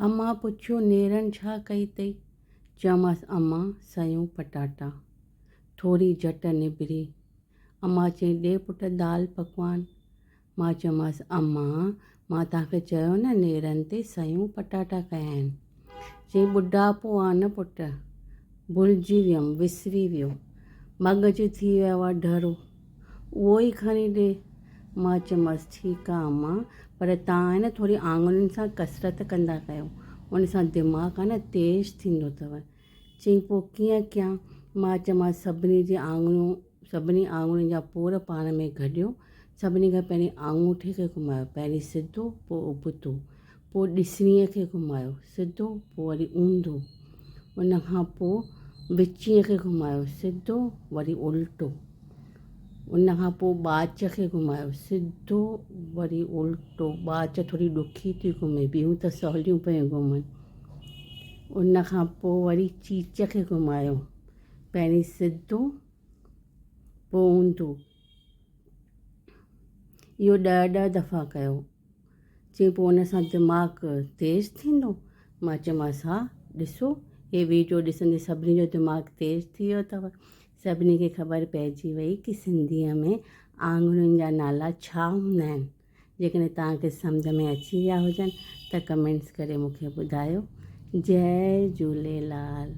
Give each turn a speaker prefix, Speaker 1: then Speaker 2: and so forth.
Speaker 1: امان پڇيو نيرن ڇا ڪئي اٿئي؟ چيومانس امان سيون پٽاٽا. ٿوري جهٽ نبري. امان چيائين ڏي پٽ دال پڪوان. مان چيومانس امان مان توهان کي چيو نه نيرن تي سيون پٽاٽا ڪيا آهن. چيائين ٻڍاپو آ نه پٽ. ڀلجي ويم، وسري ويو. مغز ٿي ويو آ ڍرو. اهو ئي کڻي ڏي. مان چيومانس ٺيڪ آ امان پر توهان آهي نه ٿوري آڱرين سان ڪسرت ڪندا ڪيو ان سان دماغ آهي نه تيز ٿيندو اٿو. چيائين پوء ڪيئن ڪيان؟ مان چيومانس سڀني جي آڱريون سڀني آڱرين جا پور پاڻ ۾ گڏيو. سڀني کان پهرين آڱوٺي کي گهمايو، پهرين سڌو پوء ابتو. پوء ڏسڻيء کي گهمايو، سڌو پوء وري اونڌو. ان کان پوء وچينء کي گهمايو، سڌو وري الٽو. ان کان پوء ٻاچ کي گهمايو، سڌو وري الٽو. ٻاچ ٿوري ڏکي ٿي گهمي، ٻيون ته سوليون پيون گهمن. ان کان پوء وري چيچ کي گهمايو، پهرين سڌو پوء اونڌو. اهو ڏهه ڏهه دفعا ڪيو. چيائين پوء ان سان دماغ تيز ٿيندو؟ مان چيومانس ها ڏسو هي ويڊيو ڏسندي سڀني جو دماغ تيز ٿي ويو اٿو. سڀني کي خبر پئجي وئي ڪي سنڌيء ۾ آڱرين جا نالا ڇا هوندا آهن. جيڪڏهن توهان کي سمجهه ۾ اچي ويا هجن ته ڪمينٽس ڪري مون کي ٻڌايو. جئي جهوليلال.